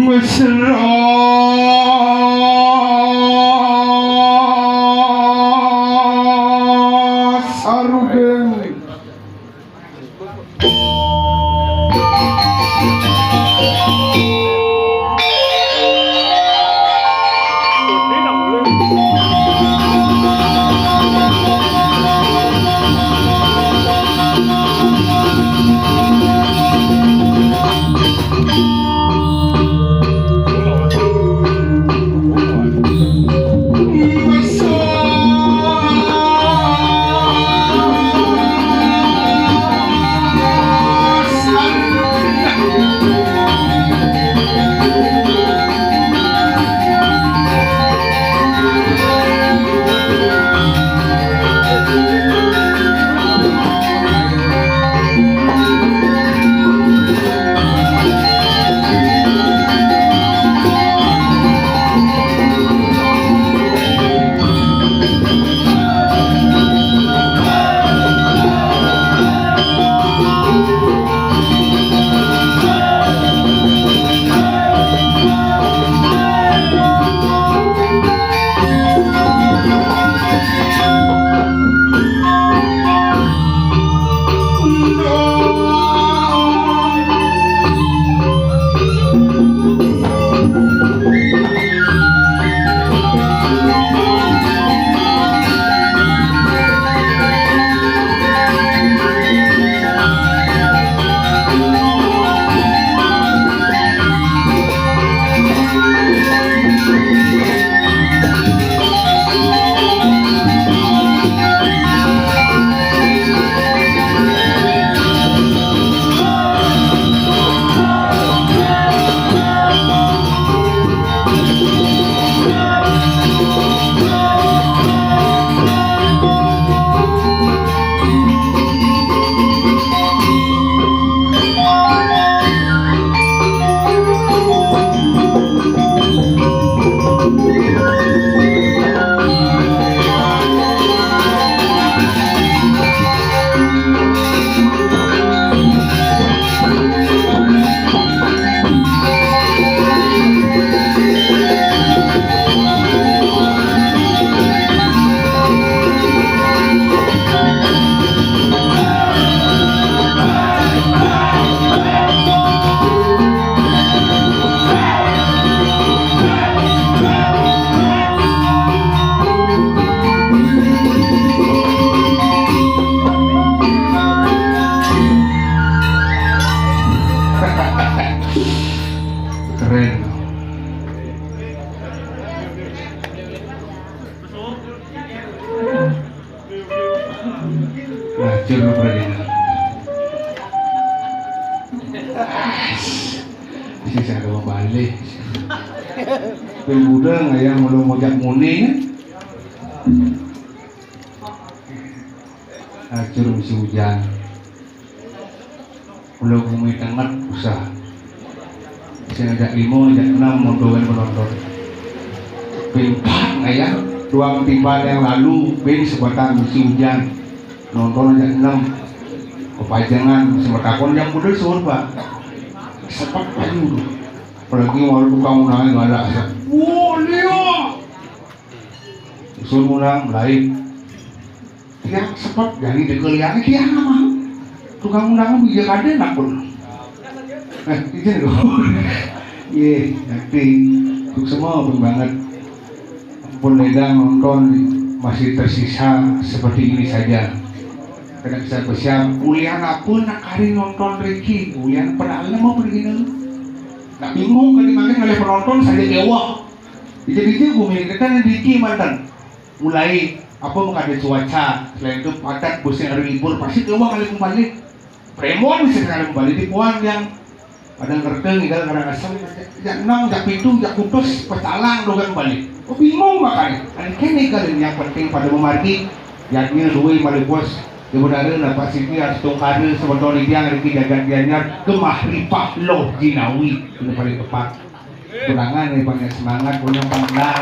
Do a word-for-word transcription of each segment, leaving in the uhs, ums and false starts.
Mesra sarugeng. Keren. Lacur lu, Pradina. Sing saya mau balik. Ping budeng aya mulu ngojak muni. Lacur misi ujan. Ulo bumi tenget usah. Sing ajak lima, ajak enam, mondoan penonton. Ping pat ngayah, dua tiban yang lalu, ping sebatang misi ujan. Nonton ajak enam. Kepajangan, semetakon yang muda suruh, Pak. Sepak payu tu. Apalagi orang tukang undangan galak, asa. Wah, liat. Usul undang lain. Tiang sepet jadi deka liane tiang mah. Tukang undang bija kada nak pun. Eh, izin dulu. Iya, nanti untuk semua pun banget. Pun ledang nonton masih tersisa seperti ini saja. Kada bisa bersiap. Ulian apa nak kari nonton Ricky? Ulian pernah mau pergi dulu. Nak bingung kali makin oleh penonton saja jawab. Ija-ija gumi kita ni Ricky mantan. Mulai apa maka ada cuaca, selain itu padat, pusing hari libur, pasti ke uang kali kembali. Premon bisa kali kembali di puan yang pada ngerti tinggal kadang asam, jak enam, jak pitu, jak kutus, pecalang dogan kembali. Oh, bingung makanya. Kan kene kali yang penting pada memargi, yaknya dua kali bos. Di udara dapat sini harus tongkara sebetul dia yang ada jagat dia gemah ripah loh jinawi. Ini paling tepat. Tunangan nih, banyak semangat, punya pandang.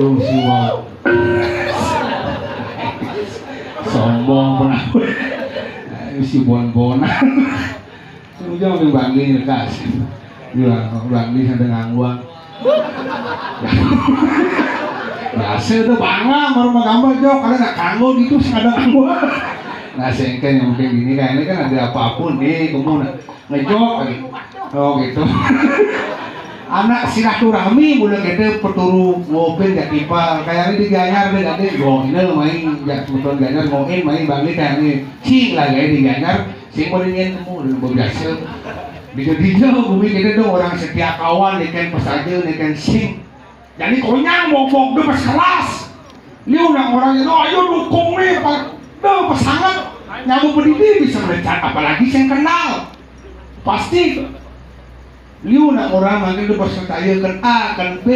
Tuh si Wow. Sombong pernah. Si bon-bonan. Ujang di Bangli lekas. Bilang Bangli sampai ngangguang. Biasa itu bangga baru mau gambar jok, ada nak kanggo gitu sih ada ngangguang. Nah, sengke yang penting ini kan, ini kan ada apapun nih, kamu nak ngejok lagi. Oh gitu. Anak silaturahmi mulai kita peturu ngopin ya tipe kayak ini di Gianyar deh, nanti gong ini main ya kebetulan Gianyar ngoin main Bangli kayak ini. Cing lah kayak di Gianyar. Sing mau ingin nemu dan biasa. Dijadinya bumi kita dong orang setia kawan, dia kan pesaja, dia kan sing. Jadi konyang mau bok dia pas kelas. Ini orang orang itu ayo dukung nih, Pak. Dah pas sangat nyamuk pendidik bisa melecat, apalagi saya kenal. Pasti liu nak orang manggil dia percaya kan A kan B.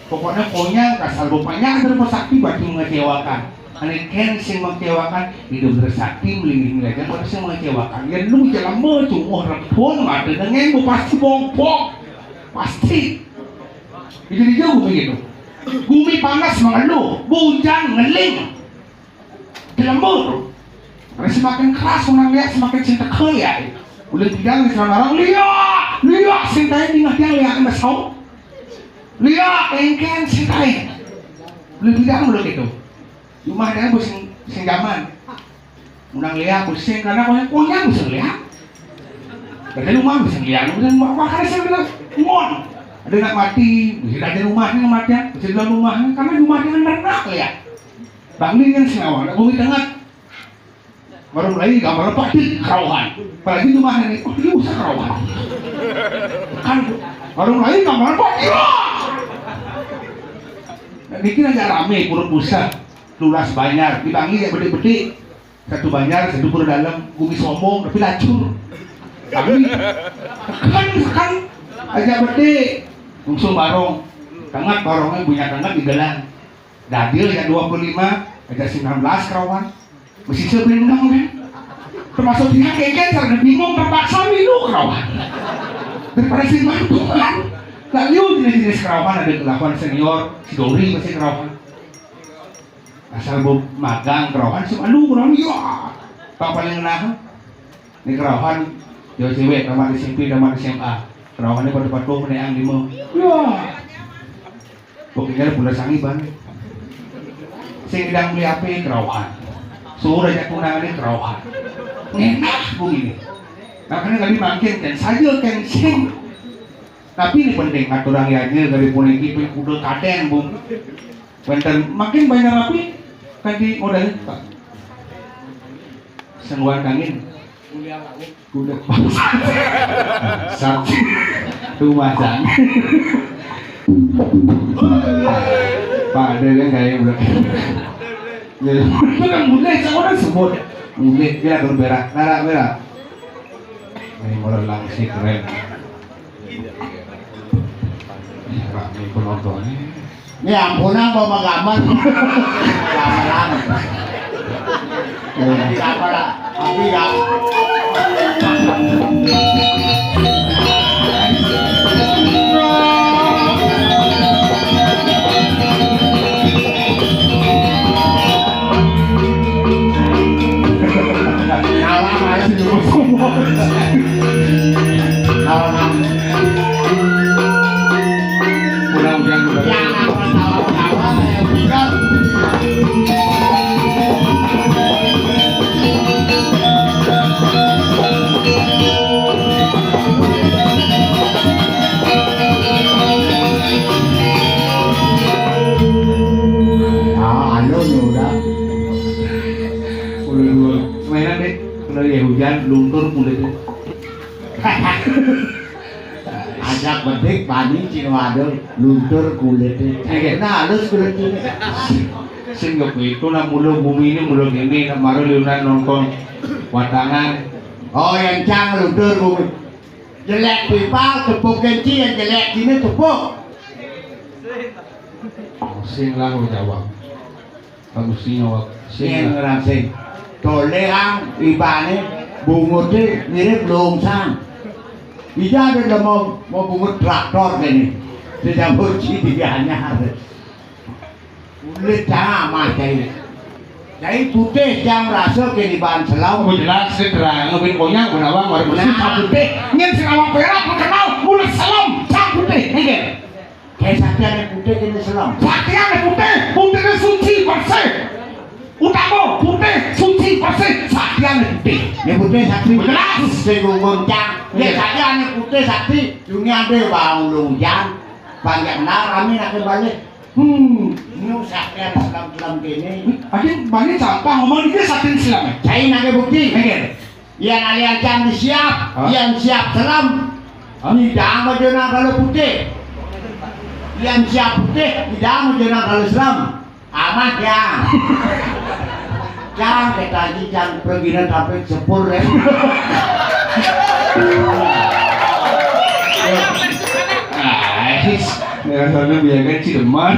Pokoknya konyang kasar bapaknya ada bersakti berarti mengecewakan. Ane ken sing mengecewakan, hidup bersakti melingin aja pada sing mengecewakan. Ya lu jalan mau cuma orang pun mata dengan bu pasti bongkok. Pasti. Itu di jauh begitu. Bumi panas mengeluh, hujan ngeling. Lembur. Karena semakin keras orang lihat semakin cinta kaya. Udah tidak di sana orang lihat, lihat cinta ini nggak dia lihat sama sau. Lihat engken cinta ini. Udah tidak udah gitu. Rumah dia sing sing zaman. Undang lihat pusing karena punya punya pusing lihat. Berarti rumah pusing lihat, pusing mau makan sih bilang mon. Ada nak mati, bisa ada rumahnya mati, bisa dalam rumahnya karena rumahnya kan ternak lihat. Bangli kan sing awal, bumi tengah. Baru mulai gambar lepas di kerauhan. Apalagi rumahnya nih, oh dia usah kerauhan. Kan baru mulai gambar lepas, iya. Nah, bikin aja rame pura pusat, lulas banyak, di Bangli ya bedik-bedik. Satu banjar, satu pura dalam, bumi sombong, tapi lacur. Kami kan kan aja bede, langsung barong. Tengah barongnya punya tengah di gelang. Dadil ya dua puluh lima, aja sembilan belas kerawan. Mesti sebenang kan. Termasuk dia keken karena bingung terpaksa milu kerawan. Daripada si Tuhan. Lalu jenis-jenis kerawan ada kelakuan senior, si Dori masih kerawan. Asal bu magang kerauhan sih malu kerauhan ya. Pak paling nah ini kerauhan cewek-cewek tamat S M P tamat S M A kerauhannya pada patuh meneang lima ya. Pokoknya pula sangi ban sing bidang beli api kerauhan suruh aja tunangan ini kerauhan ngenak bu ini makanya tadi makin kan saja kan sing tapi ini penting aturan ya aja dari puniki kuda kaden bu Wénten makin banyak rapi kanthi modal Pak. Sengguan kangin. Kuda sakti. Tumacan. Pak ada kan kayak udah. Ya, itu kan mulai sama orang sebut. Mulai kira berak, nara berak. Ini modal langsung keren. Rame penontonnya. Ini ampunan bawa gambar. Gambaran. Gambar. Tapi ya. Nyala aja dulu semua. Nyala. Mudah-mudahan udah. Ah, anu, ya udah. Udah dua. Mainan deh. Kalau ya hujan, luntur kulitnya. Ajak bedik bani cino adol luntur kulitnya. Oke. Nah, halus kulitnya. Sing yo itu nak mulu bumi ini mulu gini nak maru liunan nonton watangan. Oh, yang cang luntur bumi. Jelek pipa tepuk kenci yang jelek gini tepuk. Sing lah jawab. Kamu sing awak sing. Yen ngerasing. Tolehang ibane bungute mirip lungsang. Iya ada mau mau bungut traktor kene. Dicampur cidi anyar. Kulit cang amah cai. Cai putih cang rasa keniban selam. Oh, jelas, sing terang, ngabin konyang, benawang, warna bersih, nah, putih. Nyén sing awak perak, kenal, kulit selam, cang putih. Nggih. Kayak saktian yang putih kena selam. Saktian yang putih, putihnya suci, bersih. Utama, putih, suci, bersih, saktian yang putih. Yang putih sakti. Jelas. Sing gumun cang. Ya, iya, saktian yang putih sakti. Dunia ada bang ulung hujan. Banyak benar, kami nak kembali. Hmm, ini saktian selam-selam kene. Adi bani sampah ngomong dia saktian selam, ya? Cai nake bukti. Nggih. Yang alian cang disiap, hah? Yang siap selam. Hah? Nyidang aja nang kalau putih. Yang siap putih, nyidang aja nang kalau selam. Amat ya. Cang, kita aja cang pergi nang sampai sepur, ya. Ais, ya, sana biarkan cileman.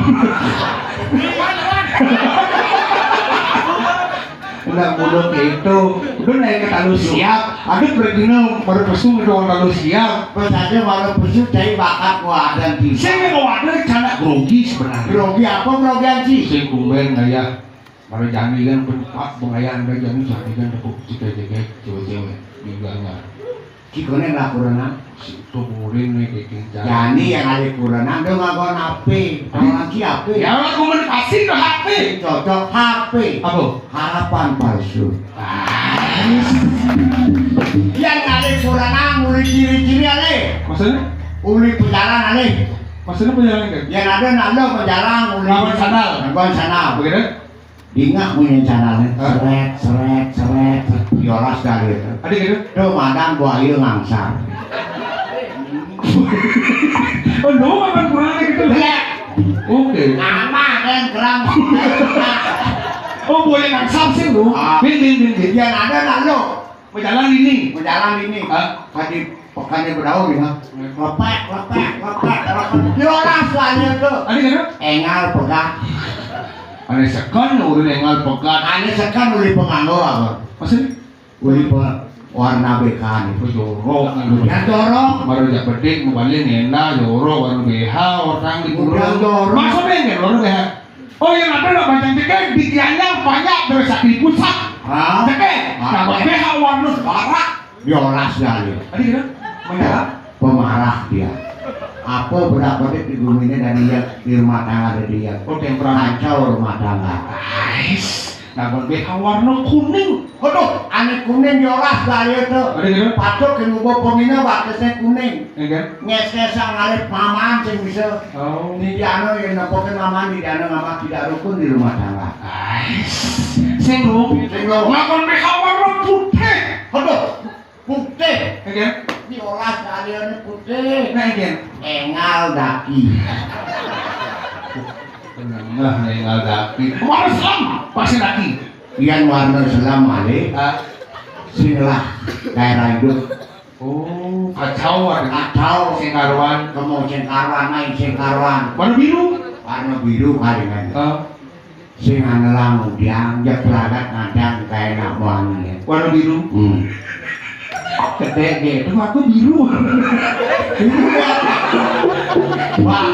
Ndak bodoh itu. Udah naik ke talu siap. Ada pergi nang baru pesu itu orang talu siap. Pas aja baru pesu cai bakat wadan tiba. Sing wadan canda grogi sebenarnya. Grogi apa grogi, Ci? Sing kumben gaya. Para jani kan pun, Pak, bengayaan da jani, jani kan tepuk cita jaga cewek-cewek di belakang. Cikone lah kurenan. Si itu murin nih bikin jani. Jani yang ada kurenan, dia ngagon H P. Tahu lagi H P. Ya, lah, komunikasi ke H P. Cocok H P. Apa? Harapan palsu. Ah. Yang ada kurenan, mulai ciri-ciri ale. Maksudnya? Uli penjara ale. Maksudnya penjara kan? Yang ada nanda penjara, uli. Lawan sandal. Lawan sandal. Begitu? Dingak munyi carane, hah? Seret, seret, seret, seret. Yolas kali itu. Ada gitu? Tuh, madang buaya ngangsar. Oh, lu makan kurang gitu? Iya. Oke. Aman, kan, kerang. Oh, buaya ngangsar sih lu. Ah. Bin, bin, bin, bin. Yang ada nak lu. Berjalan ini. Berjalan ini. Hah? Tadi pekannya berdaun ya. Lepek, lepek, lepek, lepek. Yolas lah dia tuh. Tadi kenapa? Engal pegat. Ane sekan urun engal pegat. Ane sekan uli penganggo apa? Maksudnya? Uli pe warna B K nih. Oh, jorok. Ya, jorok. Baru jak bedik, mau balik ngenda, jorok, warna B H, orang di udah jorok. Maksudnya enggak warna B H? Oh, yang ada nak baca cekek, di tiangnya banyak dari sakit pusat. Hah? Cekek, ah, nah, B H warna barak. Yolas kali. Tadi kira? Menyerah? Pemarah dia. Apa bedak-bedik di bumi ini dan dia di rumah tangga ada dia. Oh, temperamen. Kacau rumah tangga. Ais, nah, B H warna kuning. Waduh, ane kuning yolas kali itu. Tadi kira? Patut ke ngubah pemina bakasnya kuning. Iya kan? Nges-ngesan ngalih maman sing bisa. Oh. Di diano yang nepokin maman, di diano ngamak tidak rukun di rumah tangga. Ais, sing lu. Sing lu. Ngakon B H warna putih. Aduh, putih. Iya kan? Diolah sekalian putih. Nah, iya. Engal daki. Enggak, engal daki. Warna selam, pasti daki. Yang warna selam, Ale. Ah. Sinilah daerah hidup. Oh, kacau ada. Kacau. Sing karuan. Kamu sing karuan, main sing karuan. Warna biru. Warna biru kali kan. Ah. Sing anelang udiang, jak pelagat nadang kayak nak wangi ya. Warna biru. Hmm. Gede gitu, aku biru. Biru ya. Wah.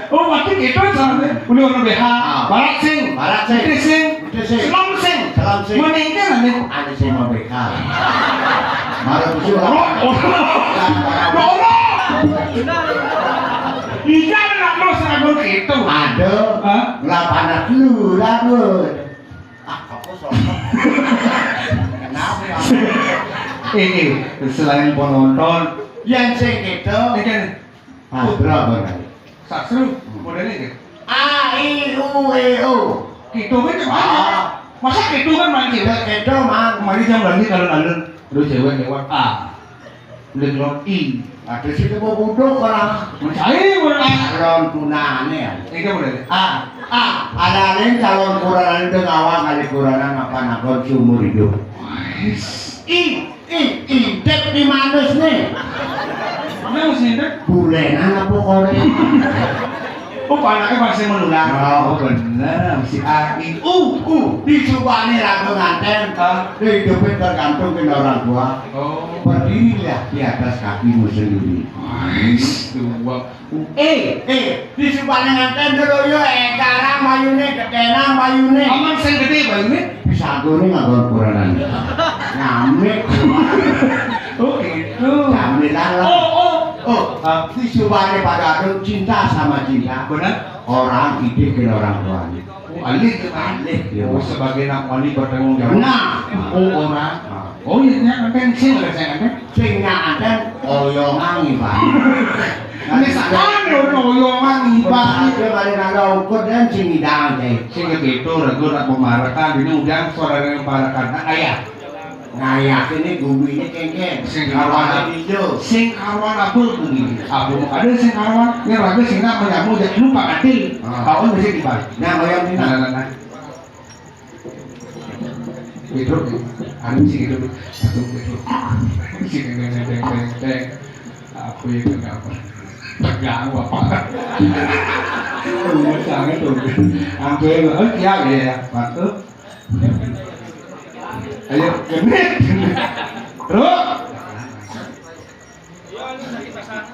Oh, berarti gitu soalnya. Udah warna B H. Ah. Barat sing. Barat sing. Putih sing. Putih sing. Selam sing. Selam sing. Mana ini nanti? Ada sing mau B K. Baru musuh. Jorok, jorok. Jorok. Iya, anak lu seragam gitu. Ada. Hah? Lapangan dulu, lagun. Ah, aku sombong. Kenapa ya? Eh, eh, selain penonton. Yang sing gitu. Ini kan. Ah, berapa kali? Sastra, modelnya gitu. A, I, U, E, O. Gitu kan, ah. Masa gitu kan main gitu? Gitu, Man. Kemarin jam lagi kalau alun, aduh, cewek lewat A. Udah keluar I. Ada sih, coba budok orang. Mencari orang. Calon tunane ya. Ini modelnya. A. A. Ada lain calon kuranan itu ngawang kali kuranan apa nakon seumur hidup. Wes. I. Ih, intip di manus nih. Mana sih, Dek? Bulenan apa korek? Oh, anake masih menular. Oh, bener. Si A I U U. Di subane raga nganten, Hah? Hidupnya tergantung dengan orang tua. Oh. Berdirilah di atas kakimu sendiri. Ais, dua. Eh, eh, di subane nganten dulu yo, eh, karang bayune, gedenang bayune. Aman sing gede bayune? Bisa gone nganggo ukuranan. Nyamik. Oh, gitu. Camilan lah. Oh, oh. Oh, di subane pada ada cinta sama cinta. Bener. Orang hidup dengan orang tuanya. Oh, alih ke mana? Alih, ya. Oh, sebagai anak wali bertanggung jawab. Nah. Oh, orang. Nah. Oh, iya, iya, kan sing ada saya kan. Sing nyanten oyongan, Pak. Ini sakane ono oyongan, Pak. Dia balik nangga ukur dan sing ngidang, Cek. Sing kepitu, ragu nak pemarakan, ini udah suara yang pemarakan. Nah, ayah. Ngayah ini gumi ini kengkeng. Sing karuan. Hijau. Sing karuan apa gumi? Apa ada sing karuan? Ini ragu sing nak menyamu, jangan lupa mati. Ah. Kau mesti dibalik. Nah, oyong ini. Nah, nah, nah. Hidup, anu sih hidup, satu hidup. Sing neng neng neng neng. Apa itu apa? Tegang apa? Rumah sangat tuh. Hampir, oh, iya, iya, iya. Waktu. Ayo, genit. Terus.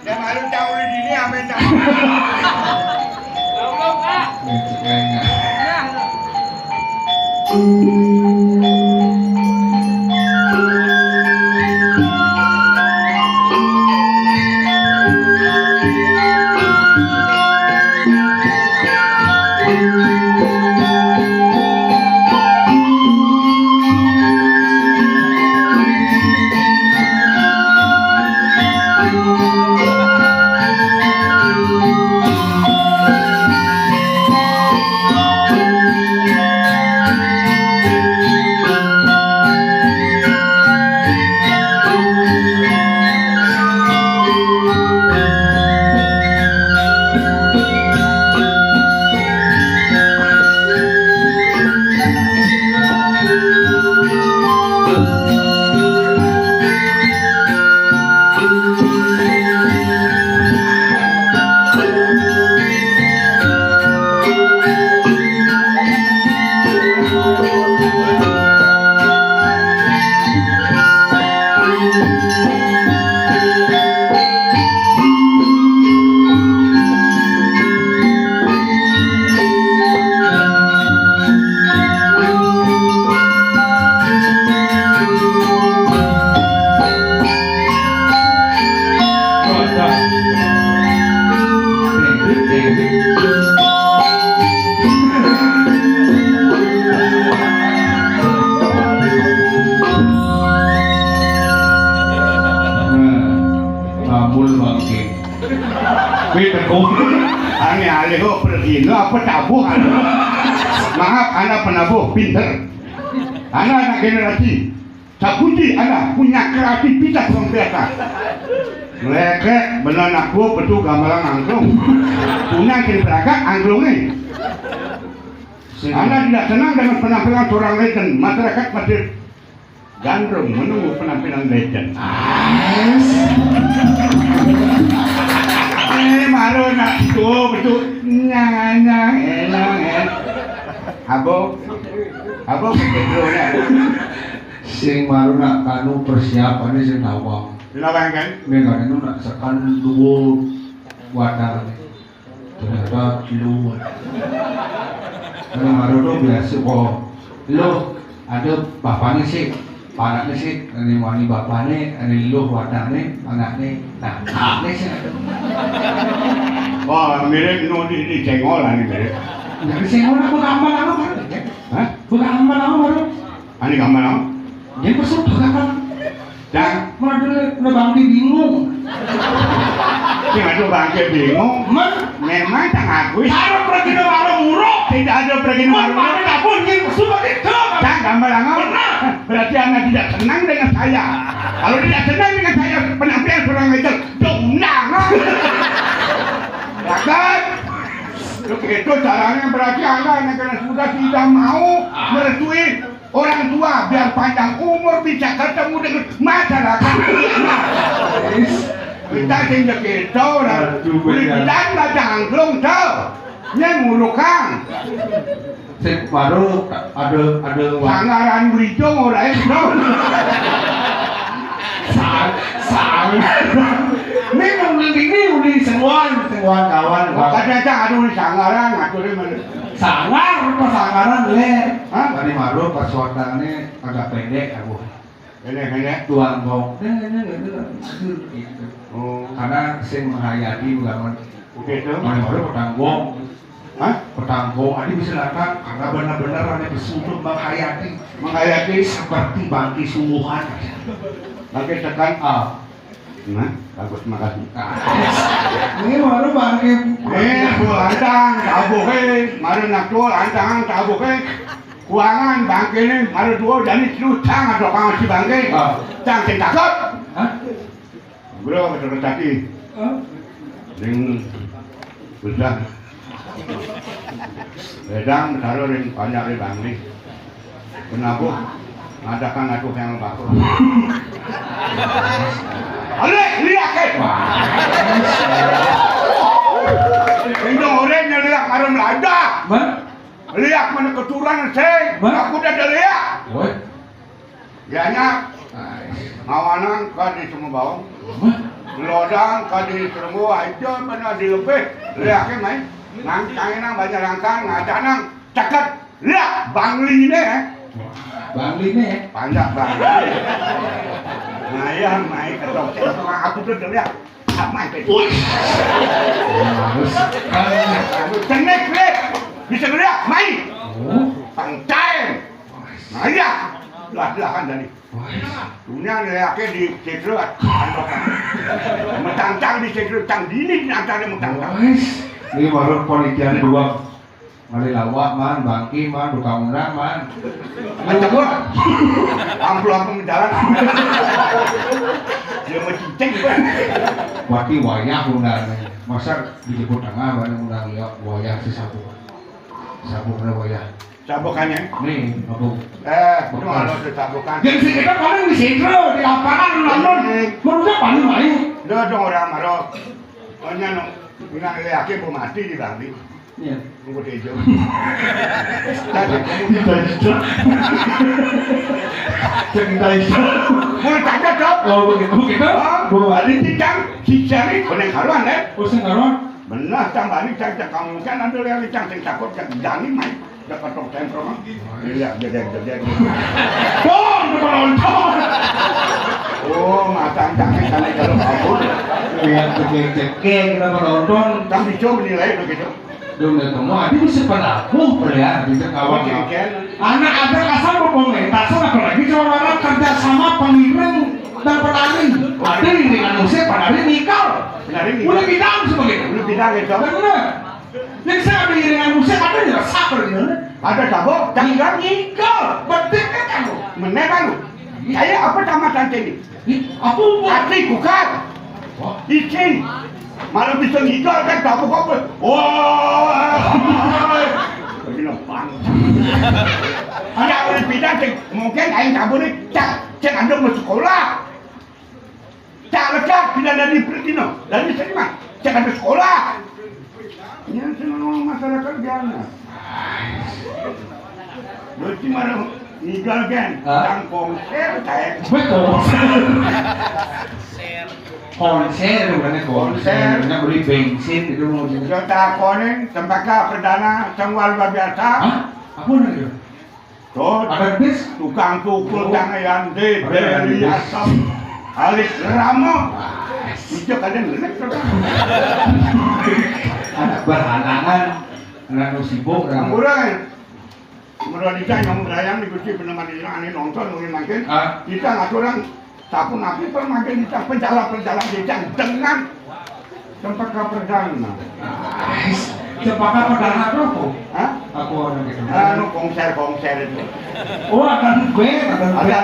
Yang ada cawe dini, amin, cawe. Goblok, Pak. Ngecek aja. Nah, tambul bangke. Kuwi teko. Ane alih kok pergino apa tabuh anu? Maaf, ana penabuh pinter. Ana anak generasi. Sapuji ana punya kreativitas luar biasa. Leke bener aku betul gamelan langsung. Punya sing beragak angklunge. Ana tidak senang dengan penampilan seorang legend. Masyarakat masih gandrung menunggu penampilan legend. Eh, maru nak tuh betul. Nyang, nyang, elang, eh. Abo, abo begitu ya. Sing maru nak kanu persiapane sing nawang. Nawang kan? Ning kan itu nak sekan dua wadah. Ternyata luwih. Anu maru to biasa kok. Lho, ada bapane sik, panakne sik, ane wani bapane, ane luwih wadahne, anakne. Nah, anakne sik ada. Wah, mirip no di, di Cengol ane mirip. Nah, Cengol aku gampang aku baru, ya. Hah? Aku gampang aku baru. Ane gampang aku? Dia pesut gampang. Dan mana dulu udah bangke bingung. Sing aduh bangke bingung. Men, memang tak ngakui. Harus pergi ke warung muruk. Tidak ada pergi ke warung muruk. Mana pun yang suka itu. Dan gambar angau. Benar. Berarti Anda tidak senang dengan saya. Kalau tidak senang dengan saya, penampilan kurang ajar, diundang. Ya kan? Begitu caranya berarti Anda negara sudah tidak mau merestui orang tua biar panjang umur bisa ketemu dengan masyarakat. Kita sing begitu orang. Aduh, benar. Kita belajar angklung tuh. Nya ngulukang. Sing baru ada ada wa- Sanggaran Belitung ora ya, Bro? Sang sang. Ini mau ini uli senguan senguan kawan. Makanya cang aduh di Sanggaran ngaturnya mana? Sangar apa Sanggaran le? Hah? Tadi baru pas warnanya agak pendek aku. Pendek pendek. Tuang gong. Nah, nah, nah, nah, nah, gitu. Oh. Karena sing menghayati ulama. Oke itu. Mana baru petang gong. Hah? Petang gong. Adi bisa datang karena benar-benar ada pesutup menghayati. Menghayati seperti bangki sungguhan. Bangki tekan ah. Nah, bagus makasih. Ini baru bangki. Eh, aku lantang, tabuh eh. Mari nak tuh lantang, tabuh eh. Kuangan bangki ini, mari dua jadi terus cang atau kawan si bangki. Ah. Cang sing takut. Hah? Bro, betul tadi. Hah? Ring besar. Bedang taruh ring panjang di bangli. Penabuh ngadakan aku yang bagus. Alek liak eh. Indung orang nyeliak marem lada. Liak mana keturunan sih? Aku udah liak. Woi. Yanya ngawanang ka di Sumbawa. Lodang ka di Sumbawa aja mana di lebih. Liaknya main. Nang cangenang banyak langkan ngadanang ceket. Liak bangline. Bangline. Panjak bangline. Nah ya main ketok aku tuh liak. Sama itu. Wih. Harus. Cenek liak. Bisa liak main. Oh. Pangcaen. Nah ya. Lah lah kan tadi. Dunia lelaki di Cedro, metantang di Cedro, tang dini di antara metantang. Wes, ini baru panitia dua kali lawak man, bangki man, tukang undang man. Macam apa? Ampun ampun jalan. Dia mau cincin. Berarti wayah undang. Masa dijemput tengah mana undang ya wayah si sabu. Sabu kena wayah. Cabukannya. Nih, aku. Eh, itu harus dicabukan. Yang si kita paling di sini di lapangan nonton. Menurutnya paling main. Lo dong orang maro. Pokoknya no, bilang laki mau mati di Bali. Iya. Nunggu tejo. Tadi kamu kita itu. Cerita itu. Mau tanya dong. Oh begitu, begitu. Mau balik di cang, si cari konek karuan deh. Oh sing karuan. Benar tambah ini cang cang kamu kan ada yang cang cang takut cang jani main. Dapat tong tempro mah. Iya, jedek jedek. Dong, penonton. Oh, mata cang cang kalau kabur. Iya, cekek cekek kita penonton. Tapi coba nilai begitu. Dong, ketemu, ada bisa penabuh, ya, bisa kawan. Anak ada kasar berkomentar, apalagi kalau orang kerja sama pengiring dan penari. Ada iringan musik, penari nikal. Penari nikal. Udah bidang sebagai. Udah bidang itu. Benar. Yang saya ada iringan musik, ada yang sabar gitu. Ada tabok, jangan ngikal. Penting kan kamu. Meneh kan lu. Saya apa tamatan ini? Ih, aku mau. Asli bukan. Wah. Izin. Malah bisa ngikal kan tabok apa? Wah. Begini pan. Ada orang pindah cek, mungkin aing kabur nih, cak, cek anda mau sekolah. Cak lekat tidak dari Pertino, dari Seniman. Cak ada sekolah. Yang senang masyarakat gana. Berarti malah ninggal kan, hah? Yang konser saya. Betul. Konser bukannya konser, konser. Konser. Beli bensin itu mau juga. Jota konen, tembakau perdana, semua luar biasa. Hah? Apa namanya? Tuh, ada bis, tukang pukul tangan deh, beli asam, alit ramo. Itu kadang ngelek tuh. Anak berhalangan, anak nu sibuk, anak. Murah. Murah di sana, murah yang di Gusti peneman ini, aneh nonton, mungkin makin. Ah. Kita ngaturang Sapunapi permangkin kita penjala-penjala kita dengan cempaka perdana. Cempaka perdana itu apa? Hah? Apa orang gitu? Anu konser-konser itu. Oh, ada band, ada band. Ada.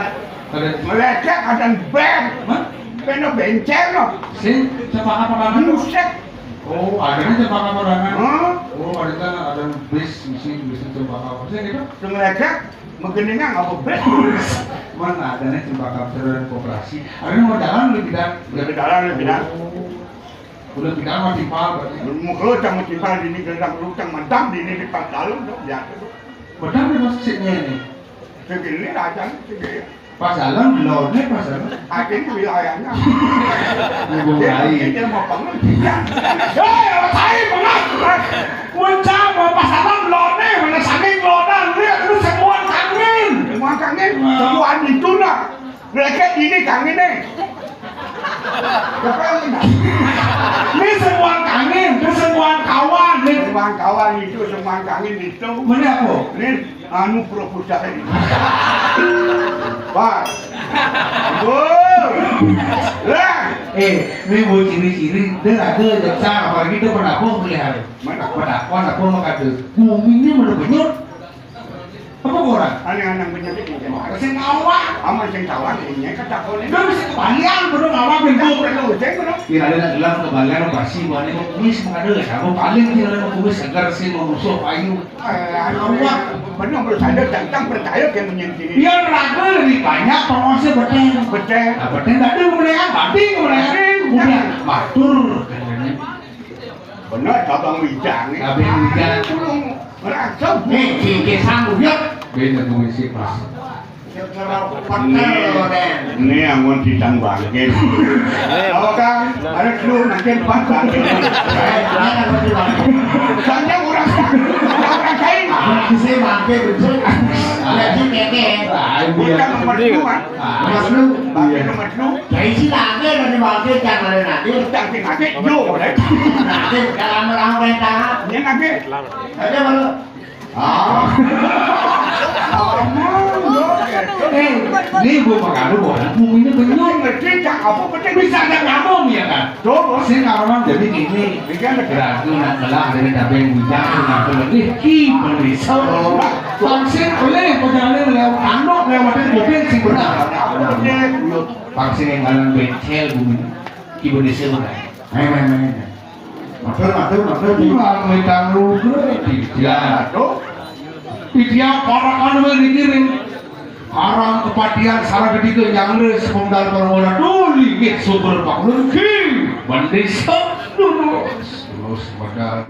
Ada. Melecek ada band. Hah? Band bencer no. Sing cempaka perdana itu? Musik. Oh, ada nih cempaka perdana. Hah? Oh, ada kan ada bis, misi, bis cempaka. Sing gitu? Melecek. Megeningan apa bes? Mana ada nih cempaka perdana koperasi? Ada yang mau jalan lebih dah. Lebih jalan, lebih dah. Oh. Udah kita mah timpal berarti. Muka cang timpal di ini, gendang lu cang mentang di ini di pas dalam tuh, biasa tuh. Benar nih, Mas, ceknya ini. Segini aja, segini. Pas dalam, lone pas dalam. Akhirnya wilayahnya. Ibu Jadi, lain. Dia mau pengen, dia. Hei, apa saya pengen? Mun cang mau pas dalam, lone, mana saking lone, lihat lu semua kangen. Semua kangen, Wah. Semua itu lah. Mereka ini kangen nih. Siapa yang menang? Ini semua kangen, ini semua kawan nih. Semua kawan itu, semua kangen itu. Mana apa? Ini anu proposal ini. Pak. Aduh. Lah. Eh, ini buat ciri-ciri, dia ada jaksa, apalagi dia pernah apa melihat? Mana? Pernah apa, apa mah kata? Bumi ini mana banyak? Apa orang? Aneh-aneh penyakit ini. Mana sing ngawak? Aman sing tawang ini, kata kau ini. Dia bisa kebalian, bener ngawak, Kita bener. Perlu, saya perlu. Kira ada nak gelar kebalian, pasti buat ini, kumis mengada, ya, aku paling kira ada kumis segar sih, mau musuh payu. Eh, anu, Awak. Bener, menurut saya, tentang percaya ke menyendiri. Biar ragu lebih banyak, pengosnya betul. Betul. Nah, betul, tak ada kemudian, tapi kemudian, Tapi, kemudian, ya. Matur, katanya. Bener, Abang Wijang, eh. Abang Wijang. Tolong, merasa. Nih, cingkir sanggup, yuk. Beda komisi pas. Ini, ini yang mau ditang bangkit. Apa, Kang? Ada dulu, nanti pas bangkit. Soalnya orang, orang lain. Bisa bangkit, betul. Jadi, keke. Ah, iya. Bukan nomor dua. Ah, nomor dua. Bangkit nomor dua. Jadi, si lagi, nanti bangkit, jangan ada nanti. Jangan nanti, yo, boleh. Nanti, kalau orang lain tahan. Ini nanti. Ada malu. Ah. Eh, ini gua makan lu, gua. Bumi ini benyong. Ngerti, Cak, apa penting? Bisa ada ngomong, ya kan? Coba. Sing karuan jadi gini. Ini kan ada Berarti nak ngelah dari cabai yang bijak, nak lebih ki, beli. Vaksin boleh, perjalanan lewat tanduk, lewat dari mobil, sih benar. Apa penting? Vaksin yang ngalan becel, bumi. Ki, beli sih benar. Ayo, ayo, ayo. Matur, matur, matur. Imam mitang luhur, tidak. Aduh. Titiang para anu dikirim. Karang kepatihan sareng ketiga nyangre sepenggal perwala duli git sumber panglun ki. Bendesa lurus. Terus modal.